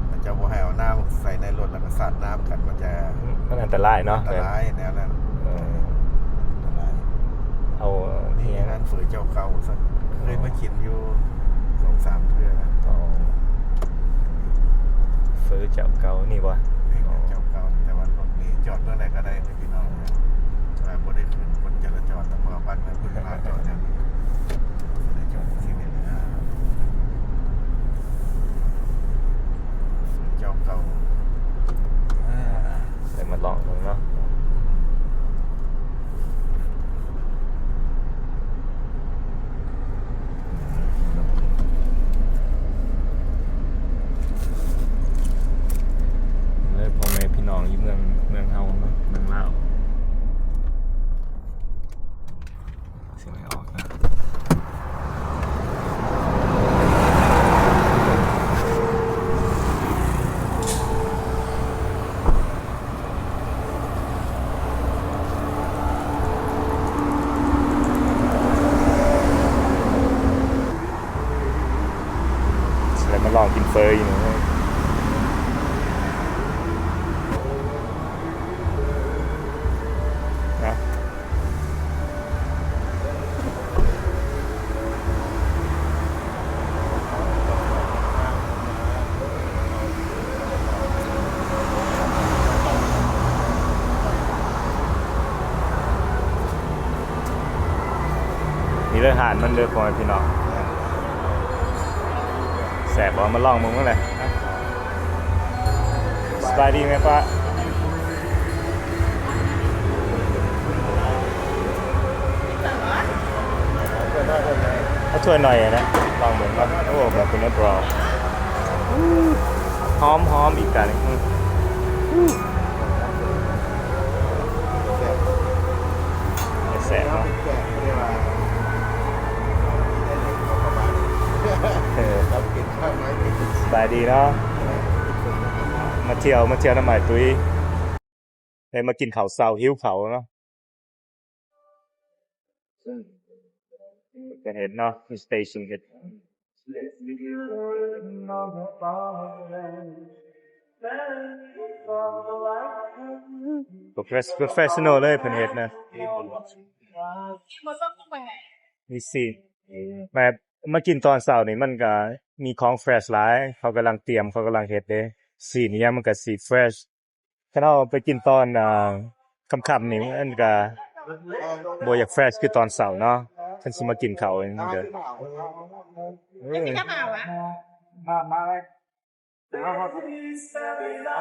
ເຂົາເຈົ້າບໍ່ໃຫ້ເອົານ້ຳໃສ່ໃນລົດ ແລ້ວກໍສາດນ້ຳກັນ ມັນຈະ ອືມ ມັນອັນຕະລາຍເນາະ ອັນຕະລາຍແນວນັ້ນ ເອີ ອັນຕະລາຍ ເອົາ ນີ້ຮ້ານເຝີເຈົ້າເກົ່າຊັ້ນ ເຄີຍມາກິນຢູ່ສອງສາມເທື່ອ ອໍ ເຝີເຈົ້າເກົ່ານີ້ບໍ່? ນີ້ເຈົ້າເກົ່າ ແຕ່ວ່າລົດນີ້ຈອດເມືອງໃດກໍໄດ້ ພີ່ນ້ອງ ແຕ່ວ່າບໍ່ໄດ້ຂຶ້ນກົດຈະລາຈອນ ເພາະວ່າບ້ານເມືອງເພິ່ນພາຈອດແນວນີ້ ບໍ່ໄດ້ຈອດທີ່ນີ້ນະ ເຈົ້າເກົ່າ ເອີ ໄດ້ມາລອງເບິ່ງເນາະ ເລີຍພໍ່ແມ່ພີ່ນ້ອງຢູ່ເມືອງ ເມືອງເຮົາເນາະ ເມືອງລາວ ຊິໄລ່ອອກນະ ຊິໄດ້ມາລອງກິນເຝີຢູ່ນີ້ນະ ນີ້ເດີຮ້ານມັນເດີ ພໍ່ແມ່ພີ່ນ້ອງ ແຊບບໍ່? ມາລອງເບິ່ງເບິ່ງແຫຼະ. ສະບາຍດີແມ່ປ້າ. ເອົາຖ້ວຍໜ້ອຍນະ ລອງເບິ່ງກ່ອນ. ໂອ້ ເປັນແບບນີ້ หอมๆ ອີກກະນີ້. ອືມ ແຊບ. ເນາະ ມາທ່ຽວ ມາທ່ຽວນຳອ້າຍຕຸ້ຍ ໄດ້ມາກິນເຂົ້າເຊົ້າ ຫິວເຂົ້າເນາະ. ຈະເຫັນເນາະ ມີສະເຕຊັນເຮັດ ໂປຣເຟສ ໂປຣເຟສຊະນໍເລີຍເພິ່ນເຮັດນະ. ມີຊີນ ແບບມາກິນຕອນເຊົ້ານີ້ ມັນກະມີຂອງເຟຣຊຫຼາຍ ເຂົາກຳລັງຕຽມ ເຂົາກຳລັງເຮັດເດ້. ຊີນອີ່ຫຍັງມັນກະຊິເຟຣຊ ຄັນເຮົາໄປກິນຕອນ ອ່າ ຄ່ຳໆນີ້ ມັນກະບໍ່ຢາກເຟຣຊຄືຕອນເຊົ້າເນາະ ຄັນຊິມາກິນເຂົ້າ. ເອີ ມາ ມາ ເຮົາ ເຮົາ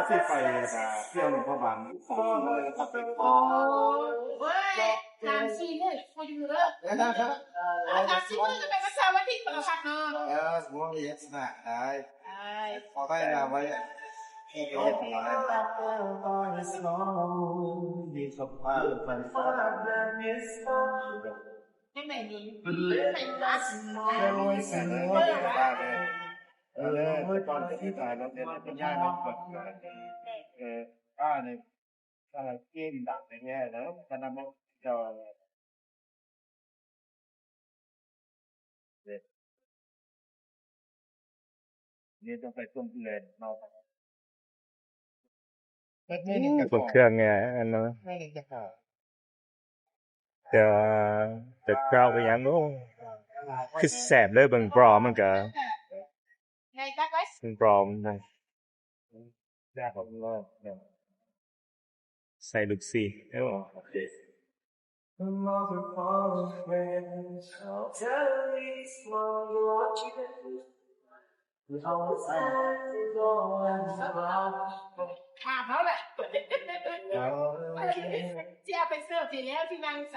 ຊິໄປ ອ່າ ທ່ຽວຫຼວງພະບາງ ໂອ້ຍ ສາມສີ່ມື້ ພໍຢູ່ເດີ ສາມສີ່ມື້ກະໄປວັນເສົາວັນອາທິດ ປະກະພັດເນາະ. ເອີ ໂອ້ຍ ສະບາຍ ໄດ້ ໄດ້ ຂໍໄດ້ລະໄວ້ ເຮັດ ເຮັດຫຼາຍ ເອີ ເອີ ຕອນທີ່ຕາຍແລ້ວເປັນຍາດນຳກັນ ເອີ ປ້ານີ້ ເອີ ເກັ່ງດັງແທ້ໆເດີ ຄະນະໝໍ ເຈົ້າ ນີ້ຕ້ອງໄປຊົມເຮືອນເນາະ ເບິ່ງເຄື່ອງແດ່ ອັນນັ້ນ ແຕ່ວ່າ ແຕ່ເຈົ້າໄປຫຍັງ ໂອ້ ຄືແຊບເລີຍ ເບິ່ງບຣອມມັນກະ ເບິ່ງບຣອມມັນນະ. ໃສ່ລູກຊີ້ ໂອ້ ຖາມເຮົາແຫຼະ ຊິເອົາໄປເສີບຊິແລ້ວ ຊິນັ່ງໃສ?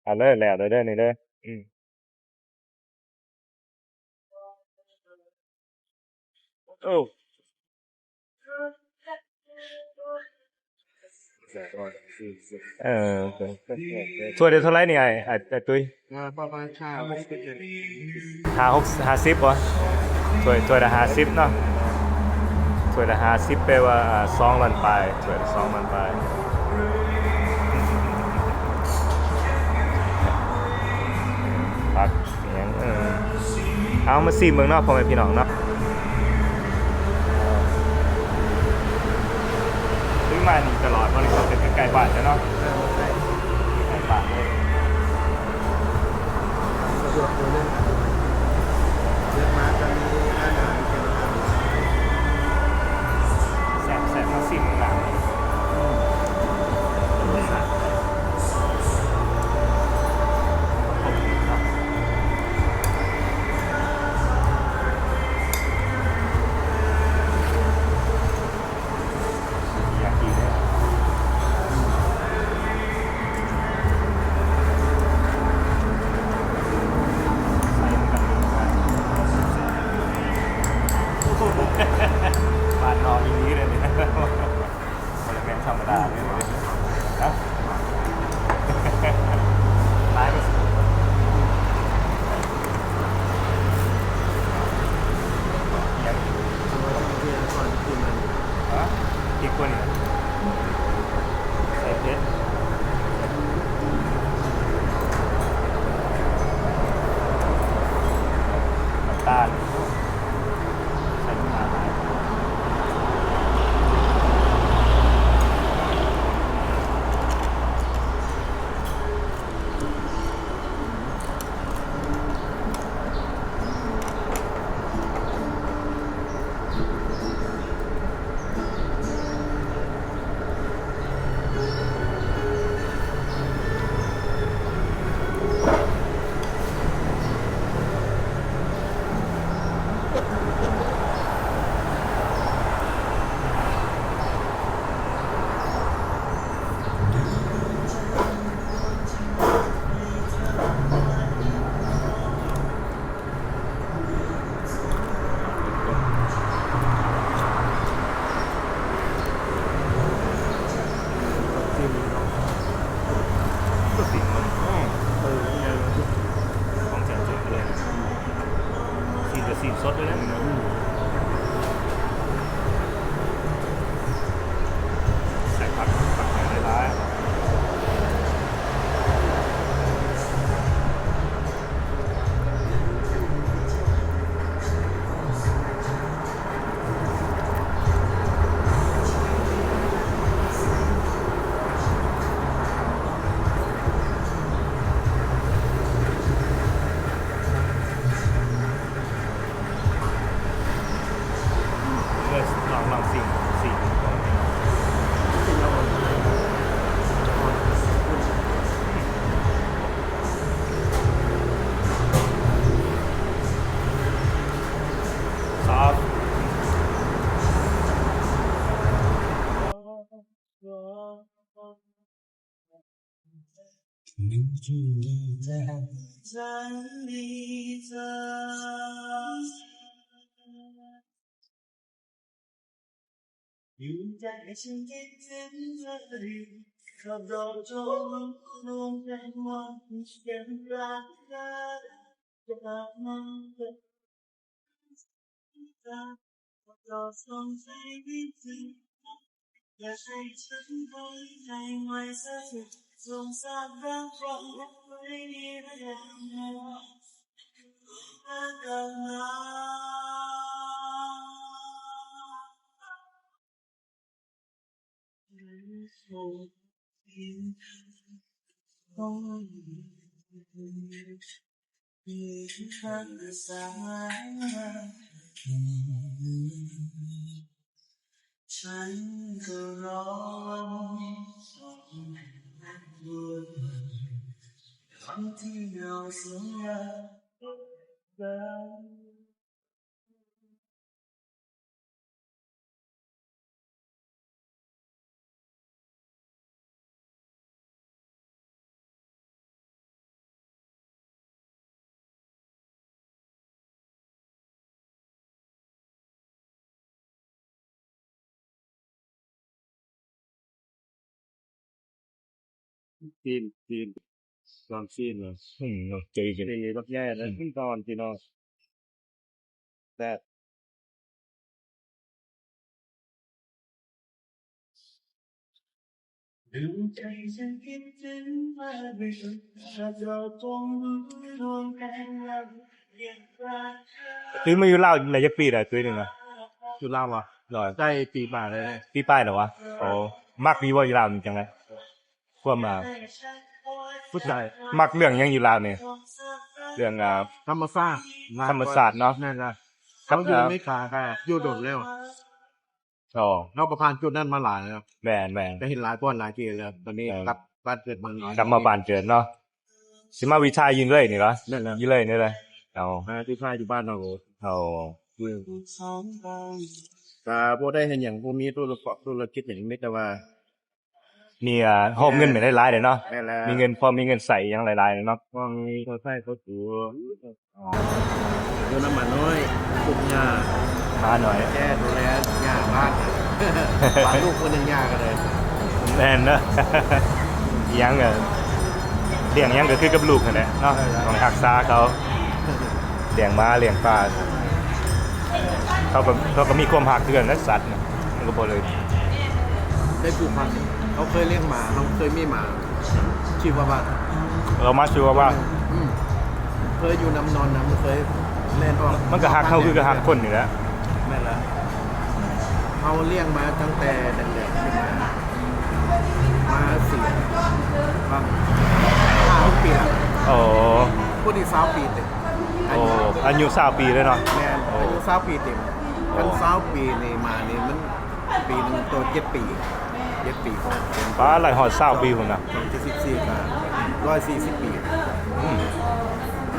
ເອົາເລີຍ ແລ້ວເດີນີ້ເດີ ອືມ ໂອ້ ເອີ ຖ້ວຍລະເທົ່າໃດນີ້ ອ້າຍ ອ້າຍ ອ້າຍຕຸ້ຍ? ອ່າ ປະມານຫ້າຫົກສິບ ຫ້າຫົກ ຫ້າສິບບໍ່? ຖ້ວຍ ຖ້ວຍລະຫ້າສິບເນາະ ຖ້ວຍລະຫ້າສິບ ແປວ່າ ອ່າ ສອງລ້ານປາຍ ຖ້ວຍລະສອງລ້ານປາຍ ຜັກອີ່ຫຍັງ ເອີ ເອົາມາຊີມເບິ່ງເນາະ ພໍ່ແມ່ພີ່ນ້ອງເນາະ. ຄືມານີ້ຕະຫຼອດ ເພາະນີ້ເຂົາເປັນໃກ້ໆບ້ານເຈົ້າເນາະ ເອີ ໃກ້ ໃກ້ບ້ານເລີຍ ສະດວກໂດຍເລື່ອງການເດີນທາງ ເດີນມາກະມີຮ້ານອາຫານກິນ ແຊບໆ ມາຊີມເບິ່ງນະ ອືມ ລົດຊາດ ຄົບເນາະ. ບ້ານນອກອີ່ຫຼີເດ້ນີ້. ບໍ່ໄດ້ແມ່ນທຳມະດາເລີຍເນາະ ຫຼາຍ ອີ່ຫຍັງ ຮະ ອີກຄົນນີ້ ໃສ່ເຜັດ ນ້ຳຕານ ໃສ່ນ້ຳຕານຫຼາຍ. ສົດເລີຍນະ ໃສ່ຜັກ ຜັກຫຍັງຫຼາຍໆ. ເອີ ລອງ ລອງຊີມ ຊີມກ່ອນ. ຊອບ. ຊີ້ນ ຊີ້ນ ລອງຊີ້ນເນາະ. ອືມ ເນາະ ໃຈເຢັນ ເປັນບັກໃຫຍ່ແລ້ວ ອືມ ຕອນທີ່ເນາະ ແຊບ. ຕຸ້ຍມາຢູ່ລາວໄດ້ຈັກປີແລ້ວ? ຕຸ້ຍນີ້ນະ ຢູ່ລາວຫວາ? ໂດຍ ໄດ້ປີປາຍແລ້ວ. ປີປາຍແລ້ວຫວາ? ໂອ້ ມັກຢູ່ບໍ່ ຢູ່ລາວນີ້ຈັ່ງໃດ? ຄວາມ ອ່າ ຜູ້ຊາຍ ມັກເລື່ອງຫຍັງຢູ່ລາວນີ້? ເລື່ອງ ອ່າ ທຳມະຊາດ ທຳມະຊາດເນາະ. ແມ່ນລະ ເຮົາຢູ່ອາເມລິກາກະຢູ່ດົນແລ້ວ. ອໍ ເຮົາກະຜ່ານຈຸດນັ້ນມາຫຼາຍແລ້ວ. ແມ່ນໆ ກະເຫັນຫຼາຍບ່ອນຫຼາຍທີ່ແລ້ວ. ຕອນນີ້ ເອີ ກັບບ້ານເກີດເມືອງນອນ ກັບມາບ້ານເກີດເນາະ. ຊິມາຣີທາຍຢູ່ເລີຍນີ້ຫວາ? ແມ່ນແລ້ວ ຢູ່ເລີຍນີ້ເລີຍ. ເອົາ ມາຣີທາຍຢູ່ບ້ານເຮົາ. ເອົາ ກະບໍ່ໄດ້ເຮັດຫຍັງ ບໍ່ມີທຸລະເກາະທຸລະກິດຫຍັງ ມີແຕ່ວ່າ ມີ ເອີ ຫອບເງິນໄປຫຼາຍໆເລີຍເນາະ. ແມ່ນແລ້ວ ມີເງິນ ພໍມີເງິນໃຊ້ຫຍັງຫຼາຍໆເນາະ. ພໍມີພໍໃຊ້ພໍກິນ. ອໍ ຢູ່ນຳໝານ້ອຍ ປຸກຫຍ້າ ໝານ້ອຍ ແກ່ດູແລຫຍ້າບ້ານ. ບາງລູກຄົນຍັງຫຍ້າກະໄດ້. ແມ່ນເນາະ ອີຫຍັງກະ ລ້ຽງຫຍັງກະຄືກັບລູກຫັ້ນແຫຼະເນາະ. ແມ່ນແລ້ວ ຕ້ອງຮັກສາເຂົາ ລ້ຽງໝາລ້ຽງປາ ເຂົາກະ ເຂົາກະມີຄວາມຮັກຄືກັນແຫຼະ ສັດນະ. ມັນກະບໍ່ໄດ້ ໄດ້ຜູກພັນ. ເຮົາເຄີຍລ້ຽງໝາ ເຮົາເຄີຍມີໝາ ຊິວາວາ ເອີ ໝາຊິວາວາ. ອືມ ເຄີຍຢູ່ນຳນອນນຳ ເຄີຍແລ່ນອອກ. ມັນກະຮັກເຮົາຄືກະຮັກຄົນນີ້ແຫຼະ. ແມ່ນລະ ເຮົາລ້ຽງມາຕັ້ງແຕ່ແດງໆຂຶ້ນມາ ມາສີ່ ປະມານຫ້າຫົກປີລະ. ໂອ້ ຜູ້ນີ້ຊາວປີເຕັມ. ໂອ້ ອາຍຸຊາວປີເລີຍເນາະ. ແມ່ນ ໂອ້ ອາຍຸຊາວປີເຕັມ. ໂອ້ ຄັນຊາວປີນີ້ ໝານີ້ມັນ ປີໜຶ່ງໂຕເຈັດປີ ເຈັດປີ. ປາ ໄລ່ຮອດຊາວປີພຸ້ນນະ. ສອງພັນສິບສີ່ກະຮ້ອຍສີ່ສິບປີ. ອືມ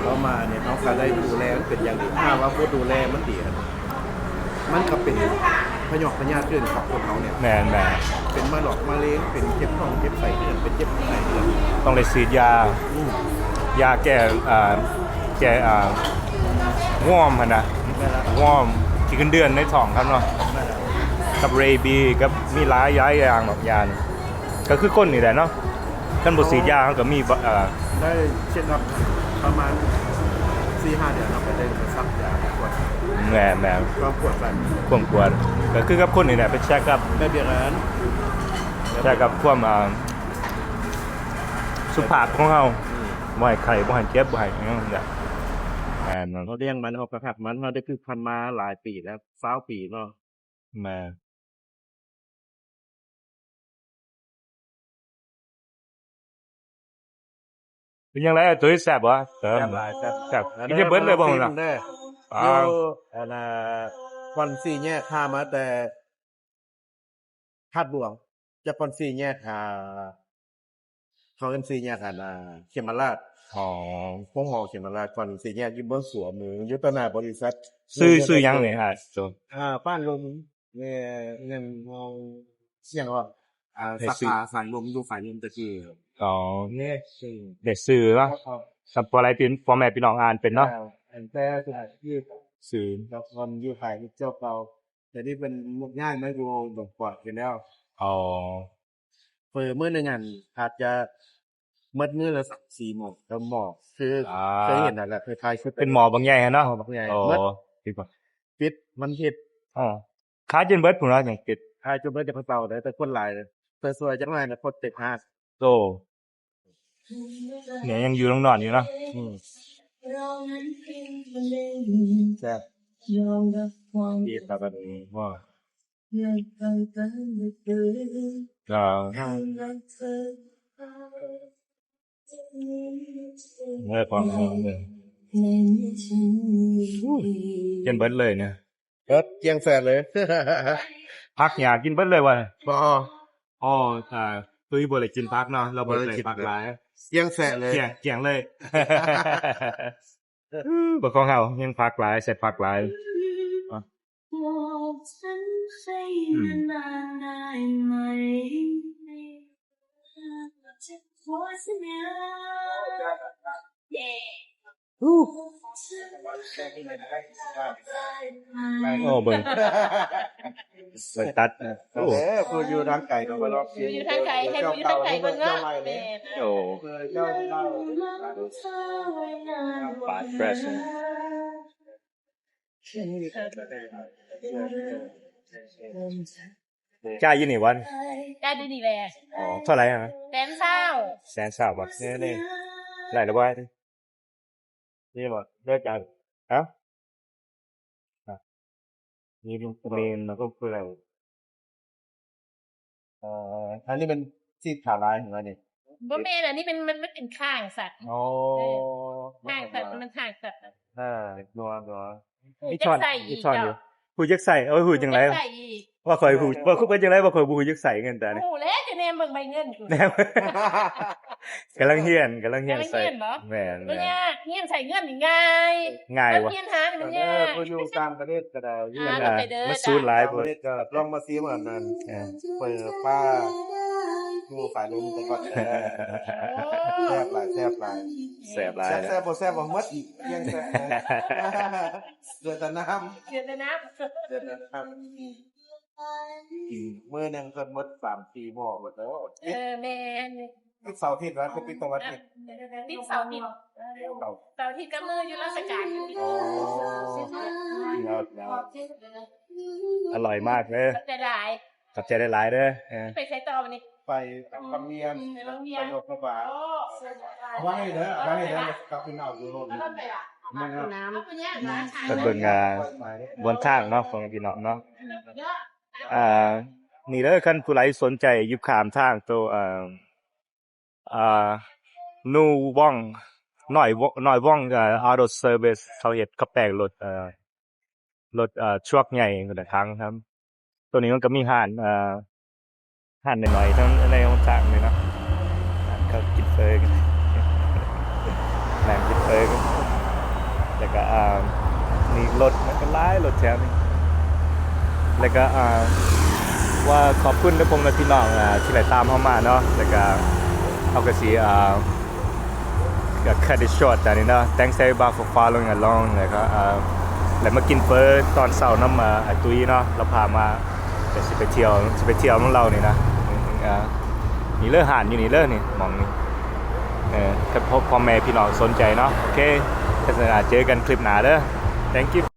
ຕໍ່ມານີ້ເຮົາກະໄດ້ດູແລມັນເປັນຢ່າງດີ. ຖ້າວ່າບໍ່ດູແລມັນດີ ມັນກະເປັນພະຍອກພະຍາດຂຶ້ນກັບຄົນເຮົານີ້. ແມ່ນໆ ເປັນມາຫຼອກມະເຮັງ ເປັນເຈັບທ້ອງເຈັບໄສ້ເດືອນ ເປັນເຈັບໄສ້ເດືອນ. ຕ້ອງໄດ້ສີດຢາ. ອືມ ຢາແກ້ ອ່າ ແກ້ ອ່າ ວອມຫັ້ນນະ. ແມ່ນລະ ວອມ ຂີ້ເງິນເດືອນໃນທ້ອງເຮົາເນາະ. ແມ່ນລະ ກັບເຣບີ ກັບມີຫຼາຍ ຫຼາຍຢ່າງດອກຢານີ້. ກະຄືຄົນນີ້ແຫຼະເນາະ ຄັນບໍ່ສີດຢາເຮົາກະມີ ເອີ ໄດ້ເຊັກອັບປະມານ ສີ່ຫ້າເດືອນເຮົາກໍໄດ້ໄປສັກຢາ ແມ່ນໆ ຄວາມປວດໄປ ຄວາມປວດ ກໍຄືກັບຄົນນີ້ແຫຼະ ໄປເຊັກອັບ ແບບດຽວກັນ ເຊັກອັບຄວາມ ອ່າ ສຸຂະພາບຂອງເຮົາ ອືມ ບໍ່ໃຫ້ໄຂ້ ບໍ່ໃຫ້ເຈັບ ບໍ່ໃຫ້ຫຍັງ ແມ່ນ ເຮົາລ້ຽງມັນ ເຮົາກໍຮັກມັນ ເຮົາໄດ້ຜຶກພັນມາຫຼາຍປີແລ້ວ ຊາວປີເນາະ ແມ່ນ. ເປັນຈັ່ງໃດ ຕຸ້ຍ ແຊບບໍ່? ແຊບຫຼາຍ ແຊບ ແຊບ ກິນຈົນເບິດເລີຍບໍ່? ລອງຊີມເດີ ອ່າ ຢູ່ ອັນນ່າ ບ່ອນສີ່ແຍກ ຫາມາແຕ່ທາດຫຼວງ ຈາກບ່ອນສີ່ແຍກ ຫາ ເຂົາເອີ້ນສີ່ແຍກ ອັນນ່າ ເຂມມະລາດ ອໍ ໂຮງຫໍເຂມມະລາດ ກ່ອນສີ່ແຍກຢູ່ເມືອງສວມ ຢູ່ຕໍ່ໜ້າບໍລິສັດ ຊື່ ຊື່ຫຍັງນີ້? ອ່າ ບ້ານລົມ ແມ່ນ ແມ່ນ ເອີ ຫຍັງວະ ອ່າ ສາຂາສາຍລົມ ຢູ່ສາຍລົມແຕ່ກີ້ ອໍ ແມ່ນ ໄດ້ຊື່ເນາະ ສຳ ພໍໄດ້ພີ່ ພໍ່ແມ່ພີ່ນ້ອງອ່ານເປັນເນາະ ແຕ່ ຊື່ ແຕ່ກ່ອນຢູ່ໃຫ້ເຈົ້າເກົ່າ ແຕ່ນີ້ເພິ່ນຍ້າຍມາຢູ່ດົງກວາງແລ້ວ ອໍ ເປີມື້ໜຶ່ງຫັ້ນອາດຈະໝົດມື້ລະສາມສີ່ໝໍ້ ແລ້ວໝໍ້ຄື ອ່າ ເຄີຍເຫັນຫັ້ນແຫຼະ ຄ້າຍໆຄືເປັນໝໍ້ບັກໃຫຍ່ຫັ້ນເນາະ ໝໍ້ບັກໃຫຍ່ ອໍ ໝົດ ປິດວັນທິດ ອໍ ຂາຍຈົນເບິດພຸ້ນເນາະ ຍັງປິດ ຂາຍຈົນເບິດ ຈະເຂົາເຊົາໄດ້ ແຕ່ຄົນຫຼາຍ ເພິ່ນຊ່ວຍຈັກໜ້ອຍນະ ຄົນເຕັມຫ້າງ ໂອ້ ນີ້ຍັງຢູ່ ຍັງນອນຢູ່ເນາະ ອືມ ແຊບ ອີ່ຕາບັນນີ້ ວ້າ ອ່າ ເອີ ຂອງເຮົາເລີຍ ກິນເບິດເລີຍນະ ເບິດ ກ້ຽງແສນເລີຍ ຜັກຫຍ້າກິນເບິດເລີຍວ່າ ບໍ່ ອໍ ອ່າ ຕຸ້ຍບໍ່ໄດ້ກິນຜັກເນາະ ລາວບໍ່ໄດ້ກິນຜັກຫຼາຍ ກ້ຽງແສນເລີຍ ກ້ຽງ ກ້ຽງເລີຍ ບໍ່ ຂອງເຮົາຍັງຜັກຫຼາຍ ໃສ່ຜັກຫຼາຍ ອືມ ໂອ້ ເບິ່ງ ເບິ່ງຕັດ ໂອ້ ເອີ ຜູ້ຢູ່ທາງໄກກໍມາລອງຊີມ ຢູ່ທາງໄກ ໃຫ້ຜູ້ຢູ່ທາງໄກເບິ່ງເນາະ ແມ່ນ ໂອ້ ເພື່ອເຈົ້າເລົ່າ ປາດເຟຣດ ຈ່າຍຢູ່ນີ້ບໍ່? ຈ່າຍຢູ່ນີ້ແຫຼະ ອໍ ເທົ່າໃດຫັ້ນນະ? ແສນຊາວ ແສນຊາວບໍ? ນີ້ ນີ້ ໄດ້ແລ້ວບໍ່? ນີ້ບໍ່? ເດີ ຈ່າຍ ຮະ? ອ່ະ ນີ້ເປັນເມນ ແລ້ວກໍຄື ເອີ ອັນນີ້ແມ່ນຊີ້ນຂາລາຍເຫັນບໍ່ນີ້? ບໍ່ແມ່ນ ອັນນີ້ແມ່ນ ມັນ ມັນເປັນຂ້າງສັດ ອໍ ເອີ ຂ້າງສັດ ມັນຂ້າງສັດ ເອີ ນົວໆ ມີຊ້ອນ ມີຊ້ອນຢູ່ ຮູ້ຈັກໃສ່ ເອີ ຮູ້ຈັ່ງໃດ ວ່າຂ້ອຍຮູ້ ວ່າເປັນຈັ່ງໃດ ວ່າຂ້ອຍບໍ່ຮູ້ຈັກໃສ່ເງິນ ແຕ່ນີ້ ຮູ້ແລ້ວ ຈະແນມເບິ່ງໃບເງິນ ແນມ ກຳລັງຮຽນ ກຳລັງຮຽນໃສ່ ແມ່ນໆ ບໍ່ຍາກ ຮຽນໃສ່ເງິນນີ້ງ່າຍ ງ່າຍຫວະ ຮຽນຫານີ້ມັນຍາກ ເອີ ຜູ້ຢູ່ຕ່າງປະເທດກໍໄດ້ ອ່າ ມັນສູນຫຼາຍໂພດ ຕ່າງປະເທດກໍລອງມາຊີມອັນນັ້ນ ເອີ ເປີດປາຢູ່ຝາຍລົມແຕ່ກ່ອນ ແຊບຫຼາຍ ແຊບຫຼາຍ ແຊບຫຼາຍ ແຊບ ແຊບບໍ່ແຊບບໍ່ໝົດ ຍັງແຊບ ເຫຼືອແຕ່ນ້ຳ ເຫຼືອແຕ່ນ້ຳ ເຫຼືອແຕ່ນ້ຳ ມື້ໜຶ່ງເພິ່ນໝົດສາມສີ່ໝໍ້ໝົດແລ້ວ ເອີ ແມ່ນ ປິດເສົາອາທິດວະ ຄືປິດຕະວັນນີ້ ປິດເສົາອາທິດ ເສົາອາທິດກໍມື້ຢຸດລາຊະການ ອໍ ອະລ່ອຍມາກເດີ ຂອບໃຈຫຼາຍ ຂອບໃຈຫຼາຍໆເດີ ເອີ ໄປໃສຕໍ່ບັດນີ້ ໄປວັງວຽງ ໄປວັງວຽງ ໄປຫຼວງພະບາງ ໄວ້ເດີ ໄວ້ເດີ ກັບໄປເອົາຢູ່ໂລດ ໄປເບິ່ງ ອ່າ ບ່ອນທາງເນາະ ຂອງພີ່ນ້ອງເນາະ ອ່າ ນີ້ເດີ ຄັນຜູ້ໃດສົນໃຈຢູ່ຂ້າມທາງໂຕ ເອີ ອ່າ New Wong ນ້ອຍ ນ້ອຍ Wong ເອີ Auto Service ເຂົາເຮັດ ເຂົາແປງລົດ ເອີ ລົດ ເອີ ທຣັກໃຫຍ່ ລົດຖັງ ໂຕນີ້ມັນກໍມີຮ້ານ ເອີ ຮ້ານນ້ອຍໆ ທັງໃນຫົນທາງນີ້ເນາະ ຮ້ານເຂົາກິນເຝີກັນ ນັ່ງກິນເຝີກັນ ແລ້ວກໍ ອ່າ ນີ້ລົດມັນກໍຫຼາຍ ລົດແຖວນີ້ ແລ້ວກໍ ອ່າ ວ່າຂອບຄຸນເດີພໍ່ແມ່ພີ່ນ້ອງ ອ່າ ທີ່ໄດ້ຕາມເຮົາມາເນາະ ແລ້ວກໍເຮົາກໍຊິ ອ່າ ກໍ cut it short ຕອນນີ້ເນາະ Thanks everybody for following along ແລ້ວກໍ ອ່າ ແລ້ວມາກິນເຝີຕອນເຊົ້ານຳ ອ່າ ອ້າຍຕຸ້ຍເນາະ ລາວພາມາ ກໍຊິໄປທ່ຽວ ຊິໄປທ່ຽວນຳລາວນີ້ນະ ອ່າ ນີ້ເລີ ຮ້ານຢູ່ນີ້ເລີ ນີ້ ໝ່ອງນີ້ ເອີ ຖ້າພໍ່ ພໍ່ແມ່ພີ່ນ້ອງສົນໃຈເນາະ ໂອເຄ ເຈີກັນຄລິບໜ້າເດີ. Thank you.